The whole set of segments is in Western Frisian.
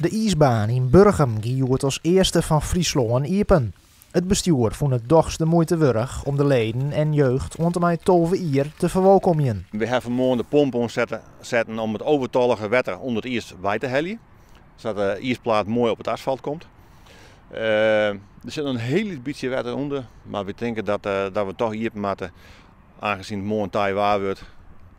De iisbaan yn Burgum gie hjoed as earste fan Fryslân iepen. It bestjoer fûn it dochs de muoite wurdich om de leden en jeugd oant en mei 12 jier te ferwolkomjen. We hawwe fanmoarn de pomp oansetten om it overtollige wetter ûnder it iis wei te heljen, sadat de iisplaat moai op it asfalt komt. Der sit noch in hiel lyts bytsje wetter ûnder, mar we tinke dat we toch iepen moatte, aangezien it moarn teiwaar wurdt.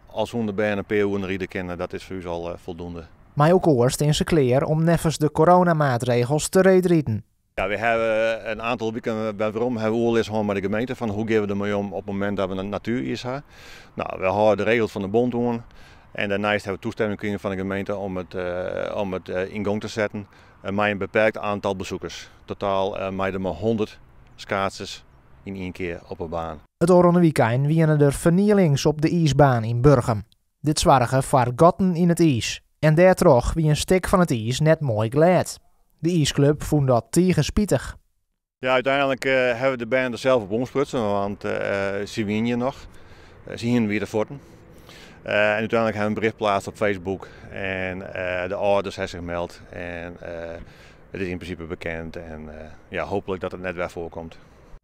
Al soene de bern in pear oeren ride kinne, dat is foar ús al foldoende. Mei elkoar stean se klear om neffens de coronamaatregels te reedriden. Ja, we hawwe in oantal wiken werom hawwe we oerlis hân mei de gemeente fan hoe gean we dermei om op it momint dat we in natueriis ha. No, we hâlde de regels fan de bond oan en dêrneist hawwe we toestimming krigen fan de gemeente om it yn gong te setten mei in beperkt oantal besoekers. Totaal mei der mar 100 skaatsers yn ien kear op 'e baan. It ôfrûne wykein wiene der fernielings op de iisbaan yn Burgum. Dit soarge foar gatten yn it iis en dêrtroch wie in stik fan it iis net moai glêd. De iisklup fûn dat tige spitich. Ja, úteinlik hawwe de bern der sels op oansprutsen, want sy wiene hjir noch. Sy hiene wiete fuotten. En úteinlik hawwe we in bericht pleatst op Facebook en de âlders hawwe sich meld en it is yn prinsipe bekend en ja, hooplik dat it net wer foarkomt.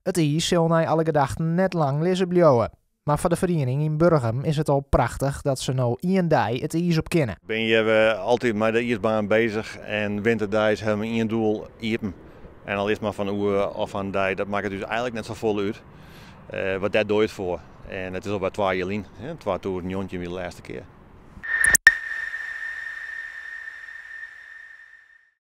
It iis sil nei alle gedachten net lang lizze bliuwe. Mar foar de feriening yn Burgum is it al prachtich dat se no ien dei it iis op kinne. Bin hjir altyd mei de iisbaan bezich en winterdeis hawwe we ien doel, iepen. En al is it mar fan in oere of fan in dei, dat makket ús eigenlik net safolle út. Want dêr dogge je it foar. En it is al wer 2 jier lyn, 2019 wie de lêste kear.